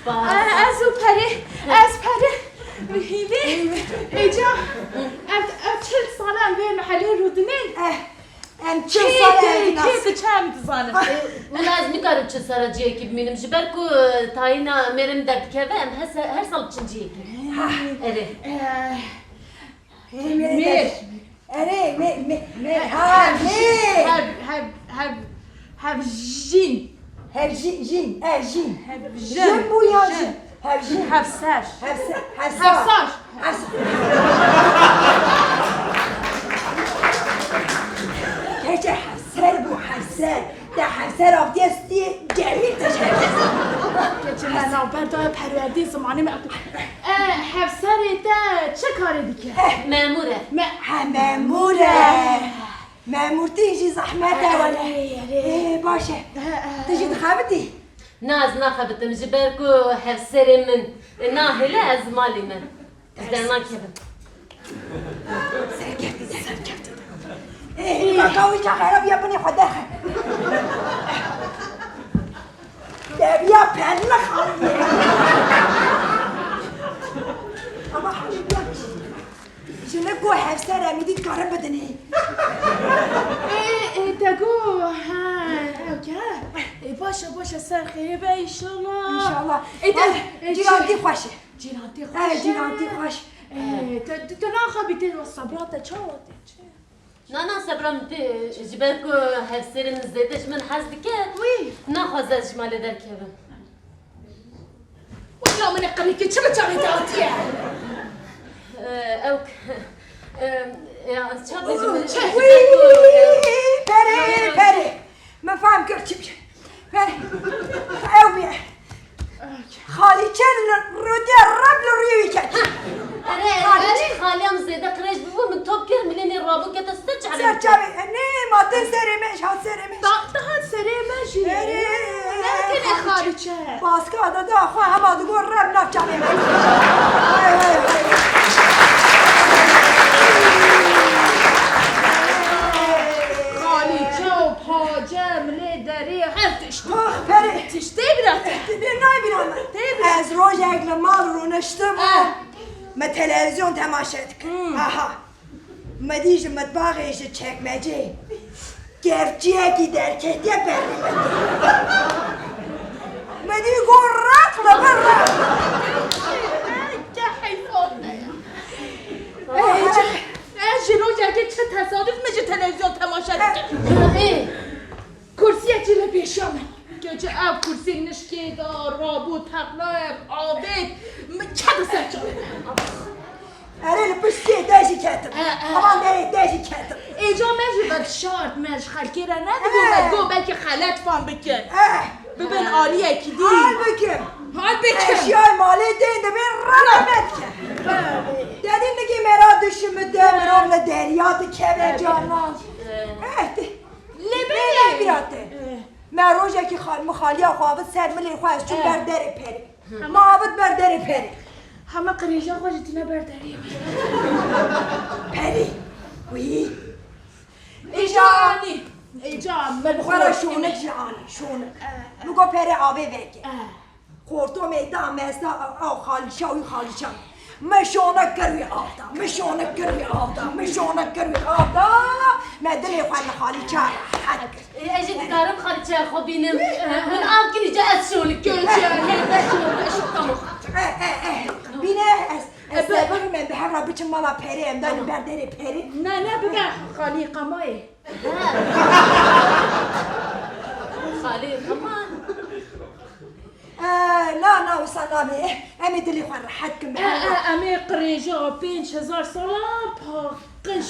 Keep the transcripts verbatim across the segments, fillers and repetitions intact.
Eh, ez û Perê, ez Perê, Hîvî, Êca, ev, ev çil sal e em vê mehelê rûdinên. Eh, em çil sal e Kê, kê diçe em dizanin. Wela ez nikarim çil sala cihekî bimînim, ji ber ku, e, tayîna mêrê min derdikeve, em her se-, her sal diçin cihekî. Erê. Eh, Mêr. Erê, me, me, me, ha, me. Hev, hev, hev, hevjîn. Hevjîn, jîn, e, jîn. Hevjin. Jin bû ya jin. Hevjin. Hevser. Hevse-, hevsar. Hevsar. Hevs-, Keçe hevser bû, hevser. Te hevser avdiye stiyê cemî te ji herkes. Keçe me navber daye perwerdê zimanê me. E, hevserê te çi karê dike? Eh. Memûr e. Me- Ha, memûr e. Memûrtî jî zehmet e wele. Erê, erê. Ê, baş e. He, he. Tu jî dixebitî? Na, ez naxebitim, ji ber ku hevserê min nahêle, ez malî me. Ez dernakevim. Serkeftin, serkeftin. Ê, baka wî çax xerab ya binê xwe derxe. Deviya penli xaliye. Ama hemî biya. Ji ne ku hevser em dî dikarin bidinê. Ê, ê, te got, ha, ew ke. Ê, baş e, baş e, ser xêr be, înşallah. Înşallah. Ê, te, ê, cîrantî xweş e. Cîrantî xweş e. Ê, cîrantî xweş. Ê, te, te, te naxebitî, sebra te çawa tê, çi? Na, na, sebra min tê, ji ber ku hevserê min zêde ji min hez dike, Wî. Naxwaze ez ji malê derkevim. Wela min e qirikê, çi bi çavê te hatiye? Ee, ew k-, ee, ya, çawa bêjim, Wî, ji ber ku, ee, Perê, Perê. Min fehm kir çi bî. Perê. Ew bî. Xalîçe li rûdê reb li rûyê wî ket. Erê, Xalîçe. Erê, xaliyam zêde qirêj bûbû, min top kir, milê nê rabû kete ser çavê. Ser çavê. Nê, ma tên serê me, hat serê me. Da, dihat serê me jî. Erê, Ne tenê Xalîçe. Xalîçe. Baska da da xwe hema digot reb nav çavê me. Hay, hay, hay. Xalîçe û pace, milê derê, her tişt. Ah, Perê. Tiştê bira te. Tê nayê bîra me. Tê bira. Ez rojek li mal rûniştim. Ah. Me televîzyon temaşe dikim. Hmm. Aha. Me dî ji mitbaxê ji çekmecê kevçiyekî derketiye berî me. Me dî got req li vir req. Ke heyfan me ya. Ey, çi- Ez ji rojekê çi tesaduf min ji televîzyon temaşe dikim. Ê. Kursiyekî li pêşiya min. Keçe ev kursî nişkê da, rabû teqna ev avêt, min kete ser çavê. Erê li piştê te jî ketim. E, e. Aman derê te jî ketim. Êca me jî vedişart, me ji xelkê re nedibû, E. Me got belkî xelet fam bikin. E. Bibin aliyekî dî. Hal bikim. Hal bikim. Eşyayê malê tên dibên rana me dikin. Dedî nigê me ra dişimite, mirov li derya dikeve canan. E. Eh, de- Lê Lê belê. Bira te. Eh. Me rojekî xal-, min xaliya xwe avit ser milê xwe, ez çûm Eh. Ber derê perê. Hema- Ma avit ber derê perê. Hema qirêja xwe jî tîne ber derê. Perê. Wî. Êca anî. Êca me bi xwe re şonik jî anî. Şonik. Eh. Min got perê avê veke. Eh. Xortomê da mezda ew xalîça wî xalîça. Min şonek kir wî av da, min şonek kir wî av da, min şonek kir wî av da. Me dilê xwe li xalîça rehet kir. Ê, ez jî dikarim xalîçeya xwe bînim. Min av kirî ca ez şonik kir. Göçe, ne, ne şonik, ne şonik, tamam. Eh, eh, eh. Bîne ez, ez sebir me bi hev re biçim mala perê, em danin ber derê perê. Ne, ne, bibe xalî qamayê. Xalî qamayê. Eh, na, na, wisa nabe. Em ê dilê xwe rehet kin. Eh, eh, em ê qirêja pênc hezar sala paqij.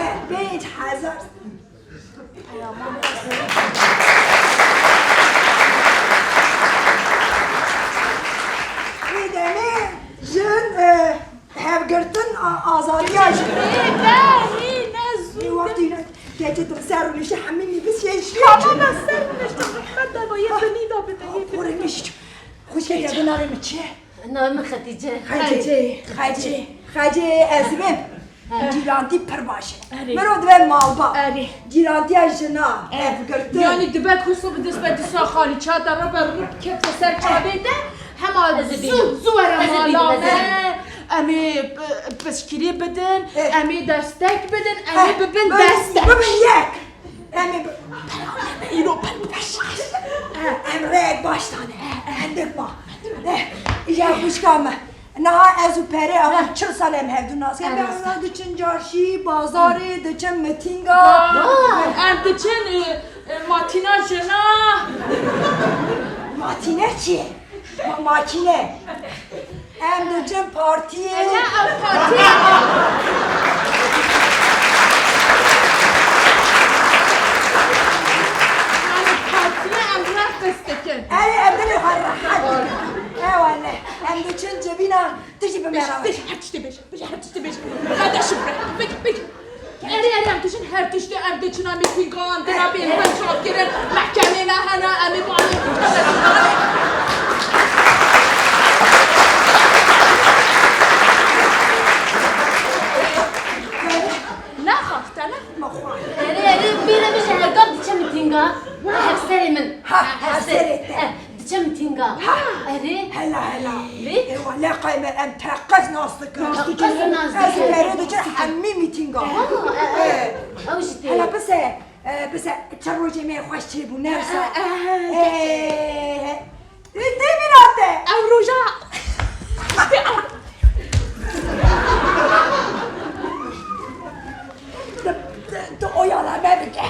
Eh, pênc hezar. Wê demê jin, eh, Hevgirtin a-, azadiya jin. Ê, ne, hî, ne zû. Ê, wextî ne, keçê tu ser rûniştî hemî nivîsiyên şî. Tamam, ez ser rûniştim. Xeta ba yê binî da bide, yê binî da. Xurê min jî, xwişkê te bi navê min çi ye? Navê min Xetîce. Xecê, Xecê, Xecê, ez bim. Cîrantî pir baş e. Erê. Mirov dibe malbat. Erê. Cîrantiya jina, Erê. Hevgirtin. Yanî dibe ku sibê dest be dîsa xalî çata re be rûp kete ser çavê te, hema Ez ê zû, bînim. Zû were Ez ê bînim, mala ez ê me. Bînim. Em ê, e, piştgirî bidin, Erê. Em ê destek bidin, em ê Heh, bibin bibin, destek. Bibin yek. Em ê bi-, Îro pir baş. Em rêyek baş dane. Hindik ma. Eh, îja xwişka me. Niha ez û Perê ava çil sal em hevdû nas kin. Em Em rast e. Em diçin carşî, bazarê, diçin mitînga. Em diçin, e, e, matîna jina. Matîne çi ye? Ma-, makîne. Em diçin partiyê. Ene ev partiyê. Yanî partiyê em reqs dikin. Erê, em dilê xwe rehet dikin. Ewele, em diçin civîna, tu jî bi me Bêje, re bêje, her tiştê bêje. Bêje, her tiştê bêje. Qedeşim be. Bêje, bêje. Erê, erê, em diçin her tiştê, em diçin, em ê pîngan, dina bê, em çavkirin, mehkemê me hene, em ê malê. Nexa, te ne? Erê, erê, bêre bêje, her gam diçe mitînga. Hevserê min. Ha, hevserê te. Eh. Diçe mitînga. Ha. Erê. Hela, hela. Lê? Ê, wele qey me em teqez nas dikin. Teqez nas dikin. Ez û Perê diçin hemî mitînga. Ha, e, e. Ew jî tê. Hela bise, e, bise, çend rojê me xweş çêbû, ne wisa? E, e, e, Ê, e, e, tê bîra te? Ew roja. Tu, tu, tu oya la me bike.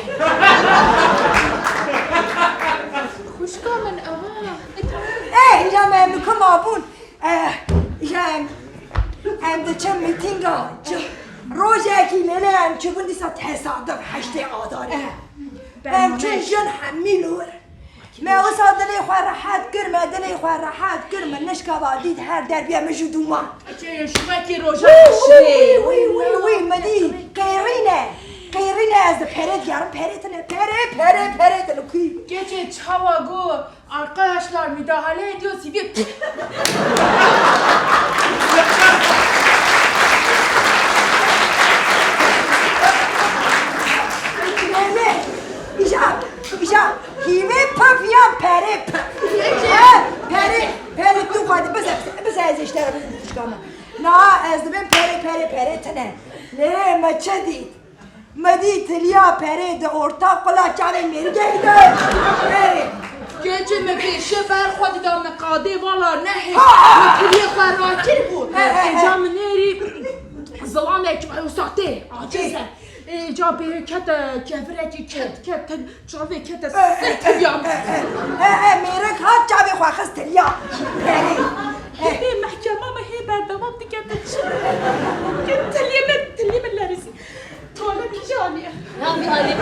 Xwişka min, aha. Eh, îja me em li ku mabûn? Eh, îja em, em diçin mîtînga. Çi, rojekî lêlê em çûbûn dîsa tesaduf heştê Adarê. Eh, Em çûn jin hemî li wir. Me wisa dilê xwe rehet kir, me dilê xwe rehet kir, min nişka va dît her derbiye min ji dûman. Çê şivekî roja Wî, wî, şiyê. Wî, wî, wî, wî, min dî qêrîne. Qêrîne ez di Perê digerim, Perê tine. Perê, Perê, Perê tine kuî. Keçê çawa got, arkadaşlar müdahale ediyoruz. Hîvê Lê, lê, îja, îja, hîvê pif yan Perê pif. He, Perê, Perê tu xwe di bize, bize ez ê ji te re bibim xwişka min. Niha ez dibêm Perê, Perê, Perê tine. Lê me çi dît? Me dît tiliya Perê di orta qula çavê mêrikekî de. Perê. Keçê me pêşe ber xwe dida me qadê vala nehê. Ha, ha. Me tiliyê xwe rakir bû. He, he, he. Îca min nêrî zilamek wisa tê, aciz e. Ê, ca bê kete kevirekî ket, ket, çavê kete ser tiliya min. E, e, e, mêrik hat çavê xwe xist tiliya. Perê. Hê mehkema me hê berdewam dike te çi? Tiliyê min, tiliyê min lerizî. Tuvalet kî jî anî? Ya bir alî.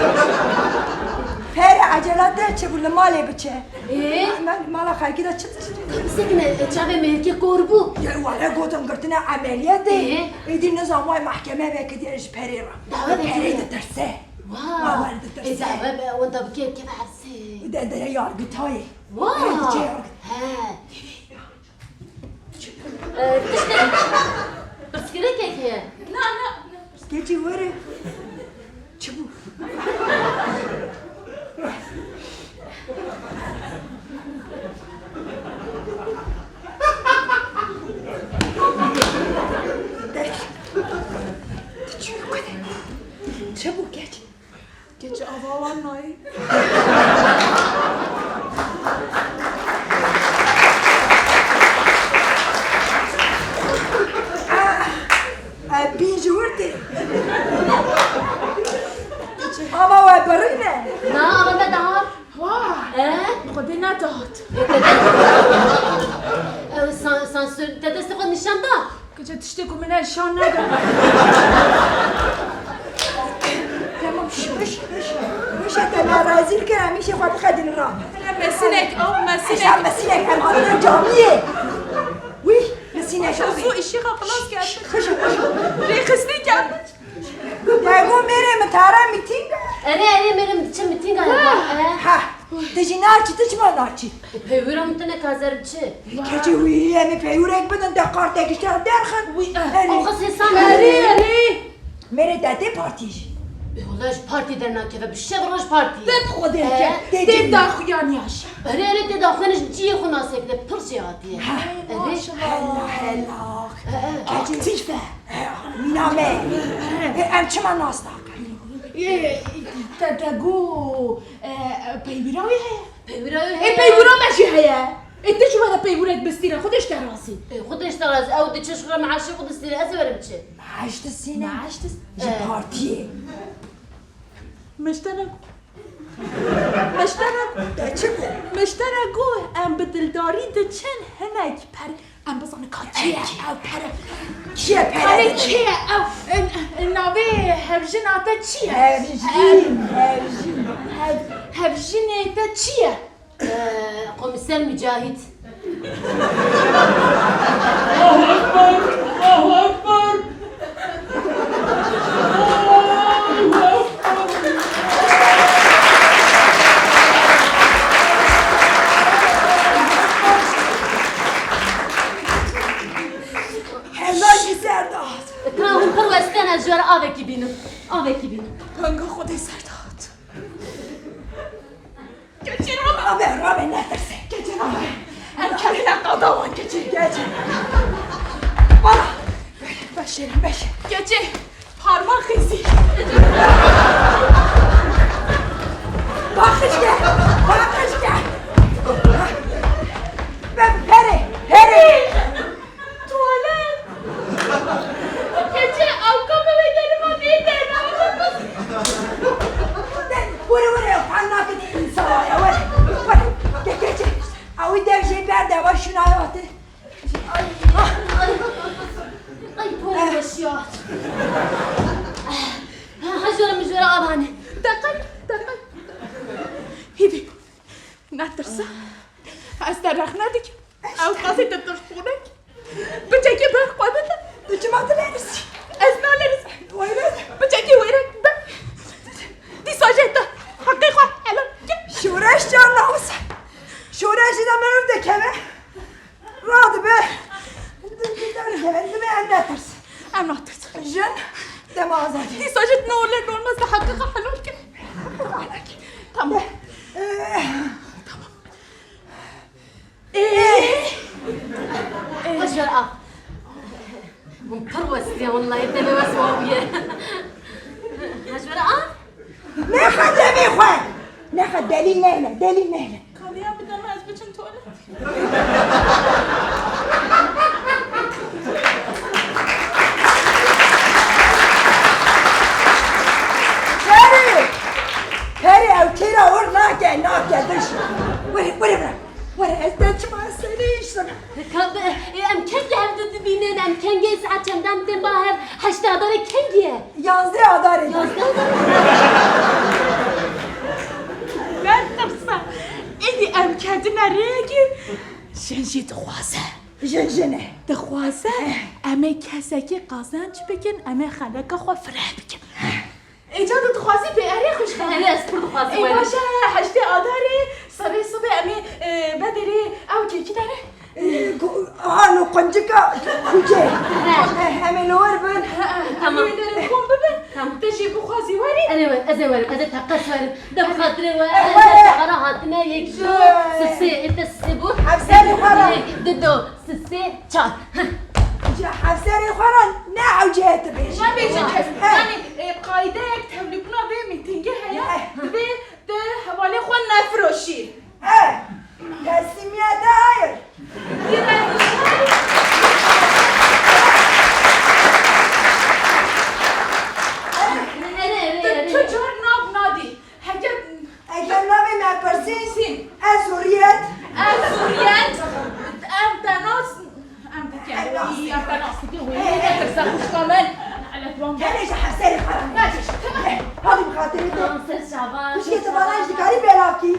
Perê ecela te çi bû li malê biçe. Ee? Me-, mala xelkî de çi, çi, çi? Sekine, e, çavê mêrikê kor bû. Ya were gotin girtine emeliyatê. Ee? Êdî nizam way mahkeme vekiriye ji Perê re. Dawe vekiriye. Perê ditirse. Wow. Wa were ditirse. Ê, dawe be, wenda bike, keve hepsê. De, de yargitayê. Wow. Perê diçe yargit. He. Ee, tiştek, pirsgirêkek heye. Na, na, na. Keçê were. Çi bû? Çi bû keç? Keçê ava wan nayê. Ev bîn ji wir tê. Ava we birîne. Na, ava me dihat. Wah! Ee? Xwedê nedat. Ee, san-, sansür, te destê xwe nîşan da? Keçê tiştê ku min e şan neda. Tamam, şş, şş, şş. Wişe te me rezîl kir, em îşê xwe bixedin ra. Mesinek, ew mesinek. Eşa mesinek, em hatine camiyê. Wî, mesinek. Eşa zû îşê xwe xilas kir. Xişo, xişo. Rêxistin kir. Dego mêrê min tara mîtîng. Erê, erê, mêrê min diçe mîtînga. Ha. Te jî naçî, tu çima naçî? Peywira min tine kazer çi? Keçê wî, em ê peywirek bidin, te kartek ji te derxin. Wî, eh, Erê. Axis hêsan Erê, erê. Erê. Mêrê te tê partiyê jî? Wele ji partiyê dernakeve, bi şev roj partiyê. Te bi Xwedê Ee, ke, tê tê cihê. Daxuyaniya jî. Erê, erê, tê daxuyanî ji cihê xwe nasek de, pir jêhatî ye. Ha. Erê. Maşallah. Hela, hela. Ee, ee. Keçê. Aktîf e. Ee, mîna me. Ee, em çima nas nakin? Ee, te, te got, ee, peywira wî heye? Peywira wî Ê, heye. Peywira me jî heye. Ê, tu çima de peywirek bistîne? Xwedê ji te razî. Ê, Xwedê ji te razî. Ew diçe ji xwe re meaşê xwe distîne. Ez ê werim çi? Maaş distîne. Maaş dist-, ji Ee. Partiyê. Mişterek. Mişterek. Te çi got? Mişterek got, em bi dildarî diçin hinek per-, em bizanin ka kê ye ew pere. Kê ye pere Pere dide? Kê ye ew? N-, n-, navê hevjina te çi ye? Hevjîn, hevjîn. Hev-, hevjinê te çi ye? Ee, Komiser Mücahit. Allahu Ekber! Allahu Ekber! Allahu Ekber! Hela jî ser dihat. Ka hûn pir westiyane, ez ji we re avekî bînim. Avekî bînim. Hanga Xwedê ser dihat. Keçê rabe. Rabe, rabe, netirse. Keçê rabe. Em kevine qada wan keçê. Keçê. Bala. Beşêrin, beşêrin. Keçê. Parmak izi. Bakışke. Bakışke. Be-, pere. Pere. Tuwalet. Keçê, ew ka me wê derê ma bê derê. Were, were, ew pal nake di însan ya, were, were. Ke keçê, ew dev jê berde, ew şuna ya te. Ay, ay, ay, porê weşiyat. Ha, ha, jora min jora avane. Deqe, deqe. Hîvî. Netirse. Ez te rexne dikim. Ew qasê te tirşxûnek. Piçekî bi xwe bide. Tu çima dilerisî? Ez nalerizim. Wayne. Piçekî wêrek be. Dîsa jê te heqê xwe helal ke. Şoreş can namusa. Şoreş de meriv de keve. Radibe. Dikeve, dibe em netirs. Em natirs. Jin dema azadî. Dîsa jî ne olur ne olmaz da heqê xwe helal ke. Tamam. Ee. Tamam. Ee. Ee. Hejwer a. Hûn pir westiye, wellahî devê wes wa bûye. Hejwer a. Nexe devê xwe. Nexe delîl nehne, delîl nehne. Kaliya bide me, ez biçim tuwalet. Perê! Perê, ew kêra wir nake, nake, diş. Were, were, were. Were, ez te çima serê îştim. Ka-, e, em kengî hev di dibînin, em kengî saet çend em tên ba hev, heştê Adarê kengî ye? Yazdê Adarê. Yazdê Adarê. Netirse. Êdî em ketine rêyekî. Jin jî dixwaze. Jin jin e. Dixwaze, eh, em ê kesekî qezenc bikin, em ê xeleka xwe fireh bikin. Ê, ca tu dixwazî pê erê xwişka? Erê, ez pir dixwazim. Ê, baş e, heştê Adarê, serê sibê em ê, e, bederê ew kekî dere. E, ku-, hano quncika kucê. He. E, em ê li wir bin. He, he, tamam. Em ê derin kom bibin. Tamam. Te jî bixwazî werî. Erê wer, ez ê werim, ez ê teqez werim. De bi xatirê we, e, ez were. Te ara hatine yek, du, e, sisê, ê te sisê bû. Hevserê xwe re. Yek, du, du. Sisê, çar. Ji hevserê xwe re ne ewcihê tu bêjî. Nebêje kes. He. Yanî, e, qaydeyek tevlîbûna vê mîtingê heye. He. Divê tu hevalê xwe nefiroşî. He. Teslimiyete hayır. Tu çi car nav nadî? Heke Eger navê me pirsî, ez huriyet. Ez huriyet. Em te nas, em te nas. Em te nas. Wê netirse xwişka min. Elet wan. Gelê ji hevserê xwe re. Hadi bi xatirê te. Tamam, ser şaban. Xwişkê te bana ji dikarî belav kî.